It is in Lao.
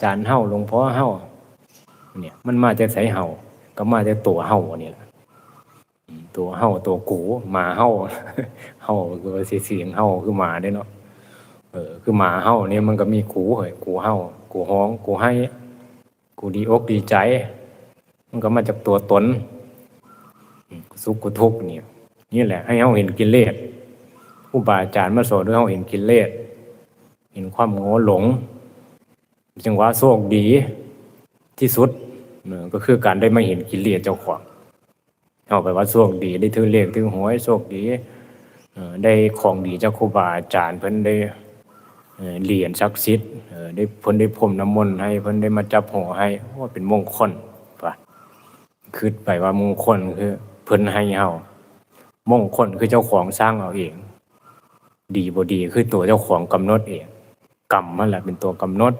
ຈານເຮົາ ຫຼວງພໍ່ເຮົາ ເນຍ ມັນມາຈາກໃສເຮົາ? ກໍມາຈາກຕົວເຮົານີ້ລະ ຕົວເຮົາ ຕົວກູ ໝາເຮົາ ເຮົາກໍວ່າຊິສຽງເຮົາຄືໝາເດ້ເນາະ ເອີ ຄືໝາເຮົານີ້ ມັນກໍມີກູເຮີ້ຍ ກູເຮົາ ກູຮ້ອງ ກູໄຫ້ ກູດີອົກດີໃຈ ມັນກໍມາຈາກຕົວຕົນ ອືມ ກູສຸກກູທຸກນີ້ ນີ້ແຫຼະ ໃຫ້ເຮົາເຫັນກິເລດ ຄູບາອາຈານມາສອນໃຫ້ເຮົາເຫັນກິເລດ ເຫັນຄວາມໂງ່ຫຼົງ ຈຶ່ງວ່າໂຊກດີທີ່ສຸດ ເອີ ກໍຄືການໄດ້ມາເຫັນກິເລດເຈົ້າຂອງ ເຮົາໄປວ່າໂຊກດີ ໄດ້ຖືກເລກຖືກຫວຍ ໂຊກດີ ເອີ ໄດ້ຂອງດີຈາກຄູບາອາຈານ ເພິ່ນໄດ້ ເອີ ຫຼຽນສັກສິດ ເອີ ໄດ້ ເພິ່ນໄດ້ພົມນ້ຳມົນໃຫ້ ເພິ່ນໄດ້ມາຈັບຫົວໃຫ້ ໂອ້ ເປັນມົງຄົນ ວ່າ ຄິດໄປວ່າມົງຄົນຄືເພິ່ນໃຫ້ເຮົາ ມົງຄົນຄືເຈົ້າຂອງສ້າງເອົາເອງ ດີບໍ່ດີຄືຕົວເຈົ້າຂອງກຳນົດເອງ ກຳຫັ້ນແຫຼະເປັນຕົວກຳນົດ